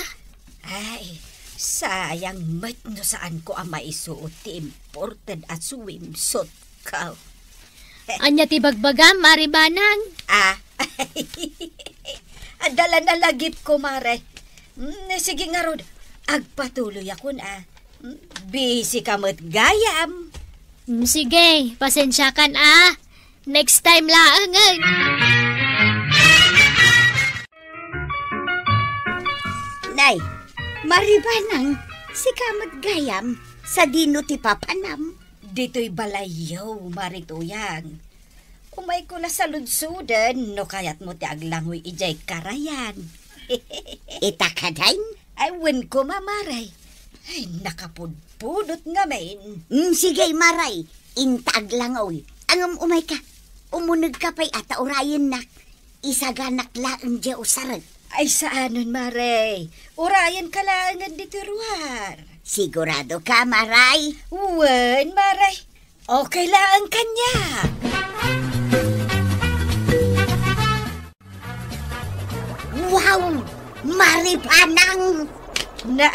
Ay, sayang met no saanko a maisuot ti imported a swimsuitko. Ania ti bagbagam, Mari Banang? Ah, adda la nalagipko, Mari. Mm, sige ngarud, agpatuloyakon, ah. Mm, busy ka met gayam. Mm, sige, pasensiakan, ah. Next time laengen. Nay, Mari Banang, sika met gayam, sadino ti papanam? Ditoy balayyo, Mari Tuyang. Umayko la saludsoden no kayatmo ti aglangoy idiay karayan. Ita kadi? Ay, wen koma, Mari. Ay, nakapudpudot ngamin. Mm, sige, Mari. Inta aglangoy. Ngem umayka. Umunegka pay a ta urayennak. Isaganak laeng diay usarek. Ay, saanen, Mare. Urayenka laengen ditoy ruar. Sigurado ka, Mare? Wen, Mare. Okay laeng kaniak. Wow! Mare Banang! Na,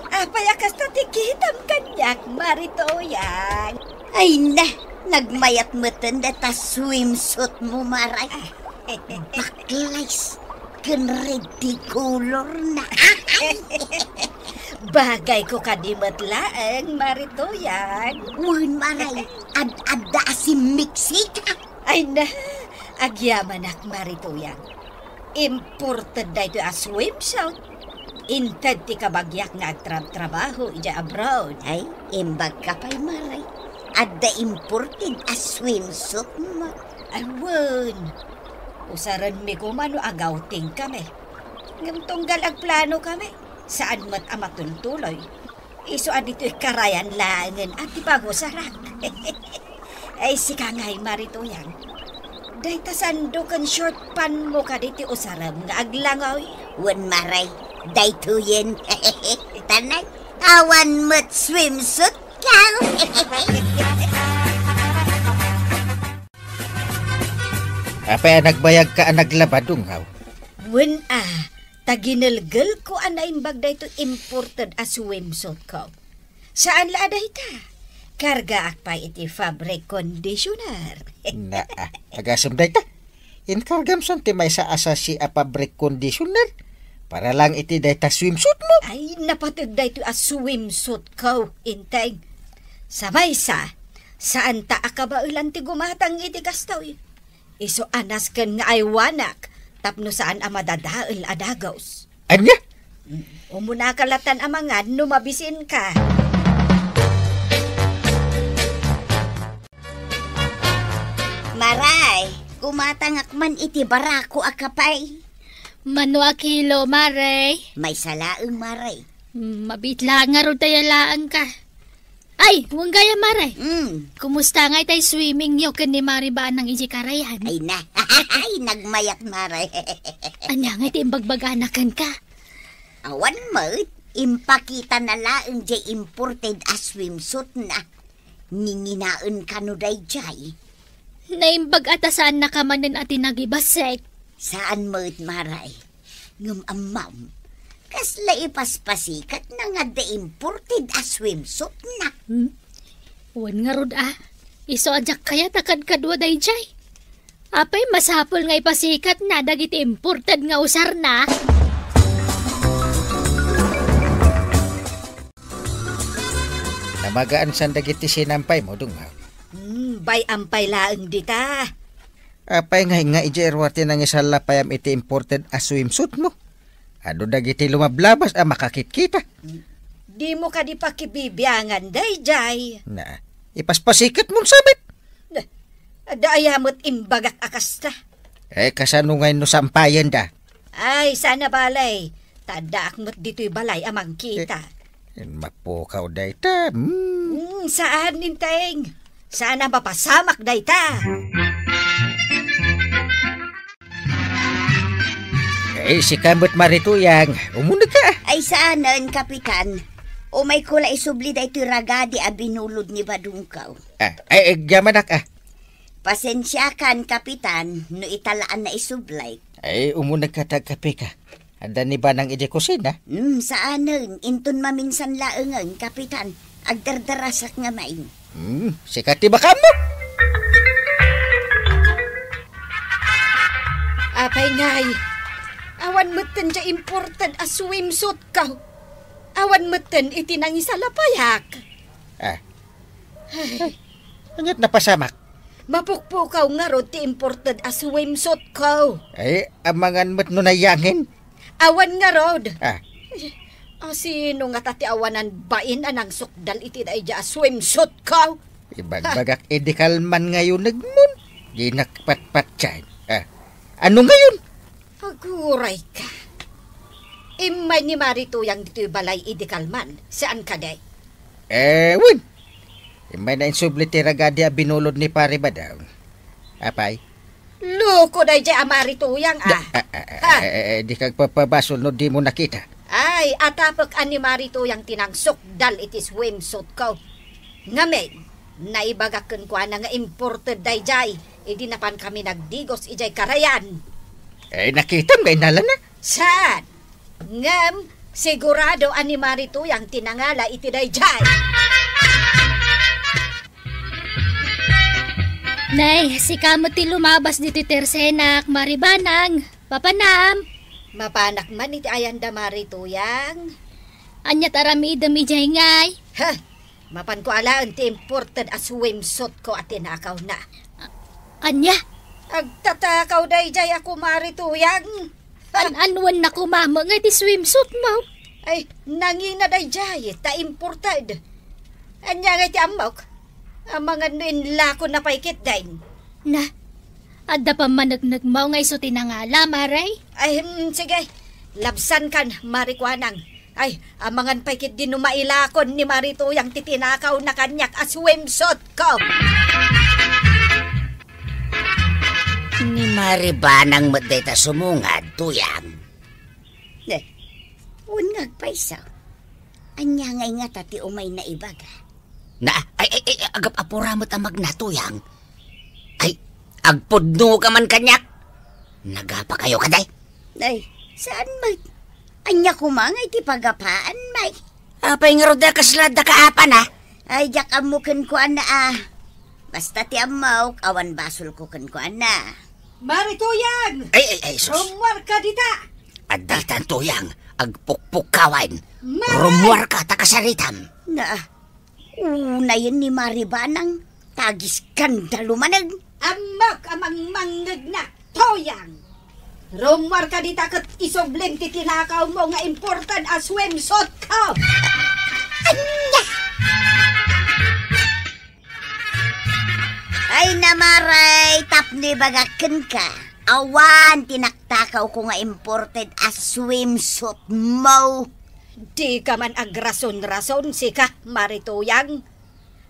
apay a kasta ti kitam kaniak, Mare Tuyang? Ay na, nagmayat metten dayta swimsuit mo, Mare. Bakles, ken red ti color na. Bagayko kadi met laeng, Mare Tuyang. Wen, Mare, ad-adda a simmiksik. Ay na, agyamanak, Mare Tuyang. Imported daytoy a swimsuit. Inted ti kabagiak nga agtrabtrabaho idiay abroad. Ay, imbagka pay, Mare. Adda imported a swimsuit mo. Ay, wen. Usarenmi koma no agawting kami. Ngem tunggal agplano kami, saan met a matultuloy. Isu a ditoy karayan laengen a ti pagusarak. Ay, sika ngay, Mare Tuyang. Dayta sando ken short pant mo kadi ti usarem nga aglangoy? Wen, Mare, daytoyen. Tanay, awan met swimsuit ka. Apay a nagbayagka a naglaba, Dunghaw? Wen a, ta ginelgelko a naimbag daytoy imported a swimsuit ko. Saan la a dayta. Kargaak pay iti fabric conditioner. Naa, agasem dayta. Inkargam san ti maysa a sachet a fabric conditioner para lang iti dayta swimsuit mo? Ay, napateg daytoy a swimsuit ko, Inteng. Sa maysa, saanta a kabaelan ti gumatang iti kastoy. Isu a nasken nga aywanak tapno saan a madadael a dagus. Ania? Mm, umunaka latan a mangan no mabisinka. Maray, gumatangak man iti barako a kapay. Mano a kilo, Maray? Maysa laeng, Maray. Mm, mabiit laeng ngarud ta yalaenka. Ay, wen gayam, Mare. Mm. Kumusta ngay tay swimming yo ken ni Mare Banang idiay karayan? Ay na. Ay, nagmayat, Mare. Ania ngay ti imbagbagana kenka? Awan met, impakitana laeng diay imported a swimsuit na. Ninginaen kano daydiay? Naimbag a ta saannaka manen a ti nagibassit. Saan met, Mare. Ngem ammom, kasla ipaspasikatna nga adda imported a swimsuitna. Hmm? Wen ngarud a, isu a diak kayat a kadkadua daydiay. Apay masapul nga ipasikatna dagiti imported nga usarna? Namagaan san dagiti sinampay mo, Dunghaw? Hmm, bay-am pay laeng dita. Apay ngay nga idiay ruar ti nangisallapayam iti imported a swimsuit mo? Adu dagiti lumablabas a makakitkita. Dimo kadi pakibibiangan daydiay? Na, ipaspasiketmon sabit. Da, adda aya met imbagak a kasta. Eh, kasano ngay no sampayenda? Ay, saan a bale. Ta addaak met ditoy balay a mangkita. Eh, mapukaw dayta. Hmm. Hmm, saan, Inteng. Saan a mapasamak dayta. Eh, sika met, Mare Tuyang. Umunegka. Ay, saanen, Kapitan. Umayko la isubli daytoy ragadi a binulod ni Badungkaw. Ah, ay, agyamanak, ah. Pasensiakan, Kapitan, no italaan na isubli. Ay, umunegka ta agkapeka. Adda ni Banang idiay kusina? Hmm, saanen. Inton maminsan laengen, Kapitan. Agdardarasak ngamin. Hmm, sika ti bakam mo? Apay ngay, awan metten diay imported a swimsuit ko. Awan metten iti nangisalapayak. Ah. Ay. Ania't napasamak? Mapukpukaw ngarud ti imported a swimsuit ko. Ay, amangan met no nayangin. Awan ngarud. Ah. A, sino ngata ti awanan bain a nangsukdal iti daydiay a swimsuit ko? Ibagbagak idi kalman ngayon, Edmond. Di nakpatpatyan. Ah. Ano ngayon? Aguray ka. Immay ni Mare Tuyang ditoy balay idi kalman. Saan kadi? Eh, wen. Immay na insubli ti ragadi a binulod ni Pare Badong. Apay, Loko dayjay a Mari Tuyang, ah. Da-, ah, ah, Ha? ah, ah, di ka agpapabasol no dimo nakita. Ay, atapek a ni Mari Tuyang ti nangsukdal iti swimsuit ko. Ngamin, naibagak kenkuana nga imported dayjay, idi napan kami nagdigos idiay karayan. Eh, nakitam nga inalana? Saan? Ngem, sigurado a ni Mari Tuyang ti nangala iti dayjay. Nay, sika met ti lumabas ditoy tersenak, Mari Banang. Mapanam? Mapanak man iti ayanda, Mari Tuyang. Ania ti aramidem idiay ngay? Ha? Mapanko alaen ti imported a swimsuit ko a tinakawna. A-, ania? Agtatakaw dayjay a, Mari Tuyang. An-, anuen na koma met nga iti swimsuit mo? Ay, nangina dayjay, ta imported. Ania ngay ti ammok? Amangan no inlako na pay ketdin. Na, adda pammaneknek mo nga isu ti nangala, Mari? Ay, hmm, sige. Labsan kan, Mari Kuanang. Ay, amangan pay ketdi no mailakon ni Mari Tuyang ti tinakawna kaniak a swimsuit ko. Ni Mari Banang met dayta sumungad, Tuyang. Eh, wen nga agpayso. Ania ngay ngata ti umay naibaga? Na, ay, ay, ay, agap-apura met a magna, Tuyang. Ay, agpudno ka man kaniak. Nagapa kayo kadi? Ay, saan met? Ania koma nga iti pagapaan, Mike? Apay ngarud a kasla adda kaapana? Ay, diak ammo kenkuana, ah. Basta ti ammok, awan basolko kenkuana. Mari Tuyang! Ay, ay, ay, sus. Rummuarka dita! Adda tan Tuyang, agpukpukkawan. Mari! Rummuarka ta kasaritam. Na, unayen ni Mari Banang, ta agiskandalu manen. Ammok a mangmangngegna, Tuyang! Rummuarka dita ket isublim ti tinakawmo nga imported a swimsuit ko! Ania? Ay, na, Mari, tapno ibagak kenka, awan ti naktakawko nga imported a swimsuit mo. Dika man agrason-rason, sika, Mari Tuyang.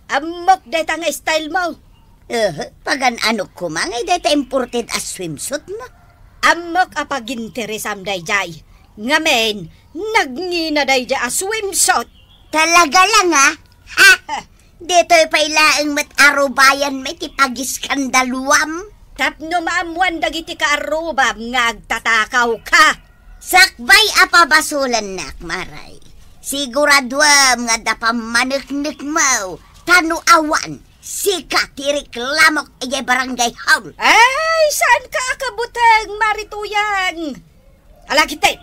Ammok dayta nga style mo. Eh, pagan-anok koma nga dayta imported a swimsuit mo. Ammok a paginteresam dayjay. Ngamin, nagngina dayjay a swimsuit. Talaga lang, ah? Ha? Ditoy pay laeng met arubayan met ti pagiskandaluam. Tapno maammuan dagiti kaarrubam nga agtatakawka. Sakbay a pabasolennak, Mari. Siguraduem nga adda pammaneknekmo, ta no awan, sika ti reklamok idiay barangay hall. Ay, saanka a kabuteng, Mari Tuyang? Ala ketdin.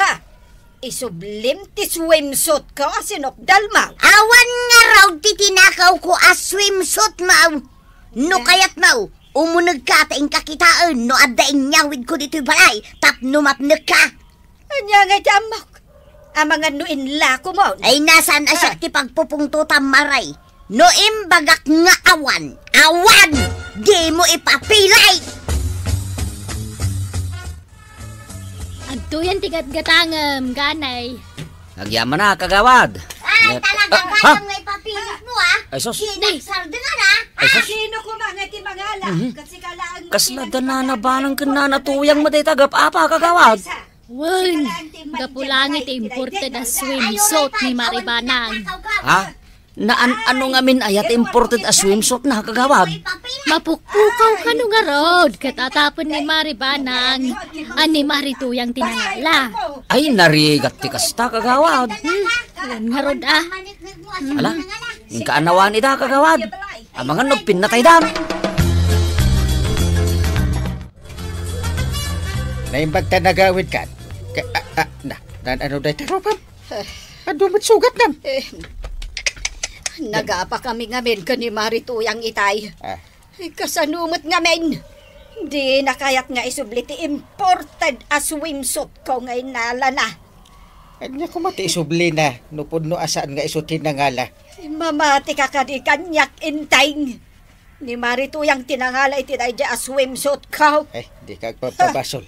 Ha? Isublim ti swimsuit ko a sinukdalmo. Awan ngarud ti tinakawko a swimsuit mo. No kayatmo, umunegka ta inka kitaen no adda inyawidko ditoy balay tapno mapnekka. Ania ngay ti ammok? Amangan no inlakomon. Ay, na, saan a siak ti pagpupungtotam, Mari. No imbagak nga awan, awan! Dimo ipapilay! Adtoyen ti gatgatangem, ganay. Agyamanak, kagawad. Ay, talaga, ah, ha? Gayam nga ipapilit mo, ah. Ay, sus. Sinagsardengan, ah. Ay, sus. Sino koma nga ti mangala? Mhm. Ket sika laeng. Kasla da Nana Banang ken Nana Tuyang met dayta agap-apa, kagawad. Wen, gapu laeng iti imported a swimsuit ni Mari Banang. Ha? Naan-ano ngamin aya ti imported a swimsuit na, kagawad? Mapukpukaw kano ngarud, ket atapen ni Mari Banang, a ni Mari Tuyang ti nangala. Ay, narigat ti kasta, kagawad. Hmm, wen ngarud, ah. Ala, inka anawan ida, kagawad. Amangan no pinnataydan. Naimbag ta nagawid kan. Ka-, ah, ah, na, nan-, ano dayta rupam? Adu met sugatnam. Eh, nagapa kami ngamin ken ni Mari Tuyang itay. Ah. Eh, kasano met ngamin? Dina kayat nga isubli ti imported a swimsuit ko nga inalana. Ania koma ti isublina no pudno a saan nga isu ti nangala? Mamatika kadi kaniak, Enteng. Ni Mari Tuyang ti nangala iti daydiay a swimsuit ko. Ay, dika agpabpabasol.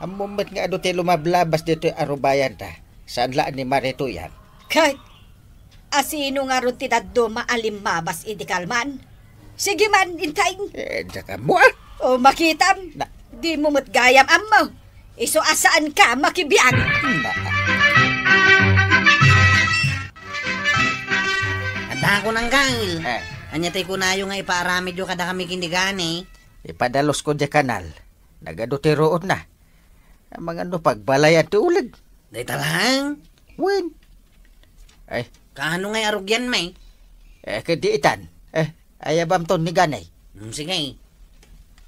Ammom met nga adu ti lumablabas ditoy arubayanta. Saan la a ni Mari Tuyang? Ket, asino ngarud ti dadduma a limmabas idi kalman? Sige man, Enteng. Eh, diak ammo, ah. O, makitam. Na- Dimo met gayam ammo. Isu a saanka makibiag. Na- Adda ko nang gail. Eh. Ania ti kunayo nga ipaaramidyo kadakami ken ni Gani? Ipadalusko diay kanal. Nagadu ti ruotna. Amangan no pagbalayan ti uleg. Dayta laeng? Wen. Ay. Kaano ngay arugian, may? Eh, ket di itan. Eh, ayabamton ni Gani. Hmm, sige.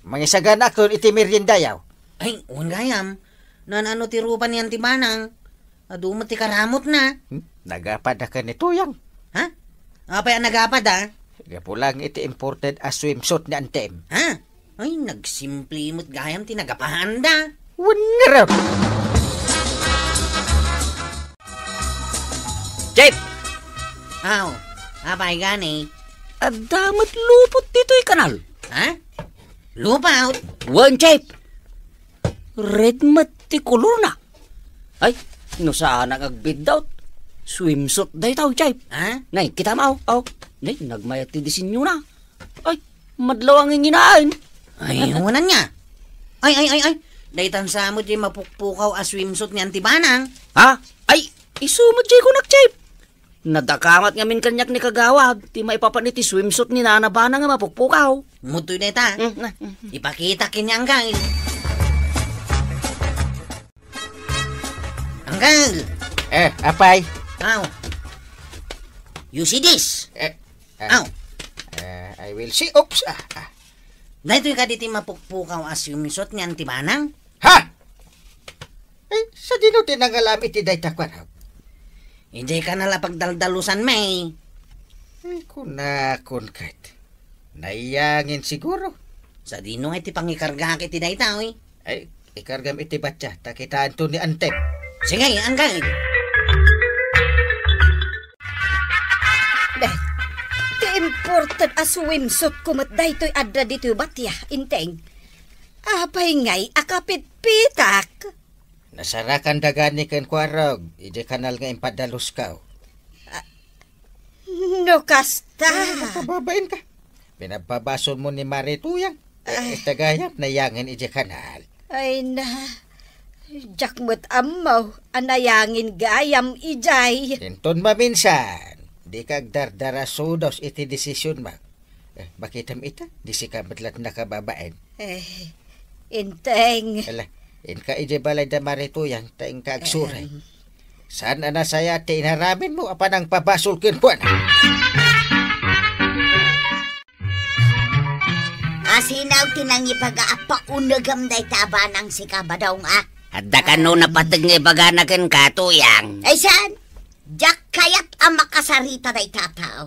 Mangisaganaakon iti meriendayo. Ay, wen gayam. Naan-ano ti rupa ni Auntie Banang? Adu met ti karamotna. Hmm? Nagapada ken ni Tuyang. Ha? Apay a nagapada? Gapu lang iti imported a swimsuit ni Antem. Ha? Ay, nagsimple met gayam ti nagapaanda. Wen ngarud. Chief! Aw, apay gani? Adda met lupot ditoy kanal. Ha? Lupot? Wen, Chief. Red met ti kolorna. Ay, no saan nga agbiddaw. Swimsuit dayta, Chief. Ha? Nay, kitam, aw, aw. Nay, nagmayat ti disenyona. Ay, madlaw a nginginaen. Ay, unan nga. Ay, ay, ay, ay. Daytan sa met ti mapukpukaw a swimsuit ni Auntie Banang. Ha? Ay, isu met diay kunak, Chief. Nadakamat ngamin kaniak ni Kagawad ti maipapan iti swimsuit ni Nana Banang nga mapukpukaw. Mutoy dayta. Mm, na, mm. Ipakita ken ni Anggal. Anggal! Eh, apay? Aw. You see this? Eh, ah. Aw. Eh, I will see. Oops. Ah, ah. Daytoy kadi ti mapukpukaw a swimsuit ni Auntie Banang? Ha? Eh, sadino ti nangalam iti dayta kuarog? Idiay kanal a pagdaldalusan, may. Eh, kunakon ket. Naiyangin siguro. Sadino nga iti pangikargak iti dayta, oy? Ay, ikargam iti batya, ta kitaanto ni Antem. Sige, Anggal. Beh, ti imported a swimsuit ko met daytoy adda ditoy batya, Inteng. Apay ngay a kapitpitak? Nasarakan da gani ken kuarog, idiay kanal nga impadalusko. Ah, no kasta. Ay, makababain ka. Pinababasol mo ni Mari Tuyang. Eh, ay. Ita gayam, nayangin idiay kanal. Ay na, diak met ammo a nayangin gayam idiay. Inton maminsan, dika agdardarasudos iti desisionmo. Eh, makitam ita, di sika met laeng nakababain. Eh, Inteng. Ala, inka idiay balay da Mari Tuyang, ta inka agsuray. Em. Saan a nasayaat ti inaramidmo a panangpabasol kenkuana? Asino ti nangibaga a paunegem dayta a banang sika, Badong, a? Adda kano napateg nga ibagana kenka, Tuyang? Ay, saan? Diak kayat a makasarita dayta a tao.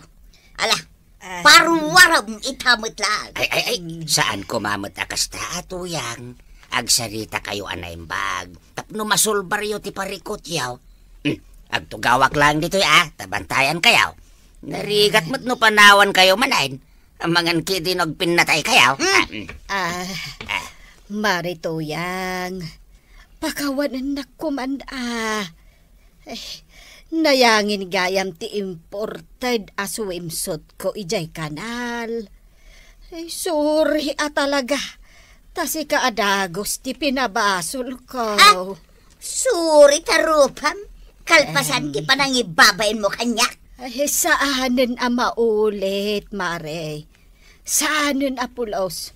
Ala, ah, paruarem ita met laeng. Ay, ay, ay, saan koma met a kasta, Tuyang. Agsaritakayo a naimbag. Tapno masolbaryo ti parikutyo. Hmm, agtugawak laeng ditoy, a, ta bantayankayo. Narigat met no panawankayo manen. Amangan ketdin no agpinnataykayo. Hmm. Ah, hmm. Ah, ah. Mari Tuyang, pakawanennak koman, a. Eh, nayangin gayam ti imported a swimsuit ko idiay kanal. Eh, sorry a talaga. Ta sika a dagus ti pinabasolko. Ah, sorry ta rupam. Kalpasan ti, em, panangibabainmo kaniak. Ay, saanen a maulit, Mare. Saanen a pulos.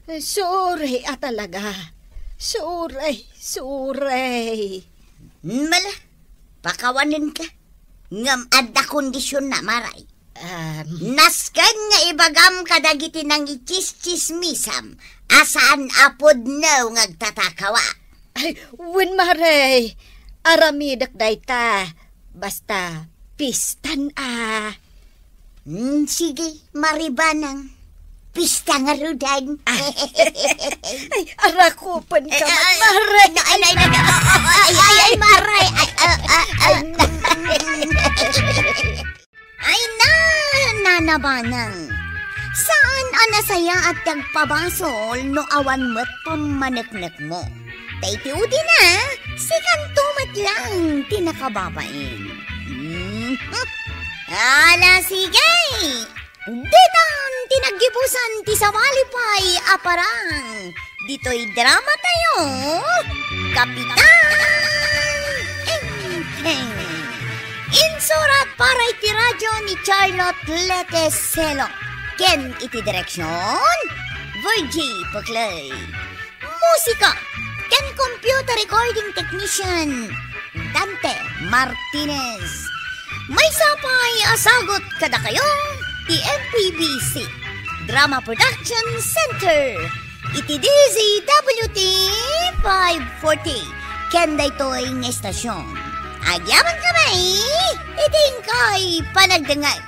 Sorry a talaga. Sorry, sorry. Mala, pakawanenka. Ngem adda kondisionna, Mare. Em. Nasken nga ibagam kadagiti nangitsistsismisam a saan a pudno nga agtatakawa. Ay, wen, Mare. Aramidek dayta. Basta, pistan a. Hmm, sige, Mare Banang. Pista ngaruden. Ay. Ay, arakupenka met, Mare. Ay, ay, ay, ay, ay, Mare. Ay, ay, ay, ay. Ay, na, Nana Banang. Saan a nasayaat ti agpabasol no awan met pammaneknekmo. Ta iti udina, sikanto met laeng ti nakababain. Hmm. Ala, sige. Ditan ti Naggibusan ti sabali pay a parang ditoy dramatayo, Kapitan Enteng. Insurat para iti radio ni Charlotte Lete Selo ken iti direksion, Virgie Puclay. Musika ken computer recording technician, Dante Martinez. Maysa pay a sagut kadakayo ti M P B C Drama Production Center iti D Z W T five forty ken daytoy nga estasion. Agyaman kami iti inkay panagdengngeg.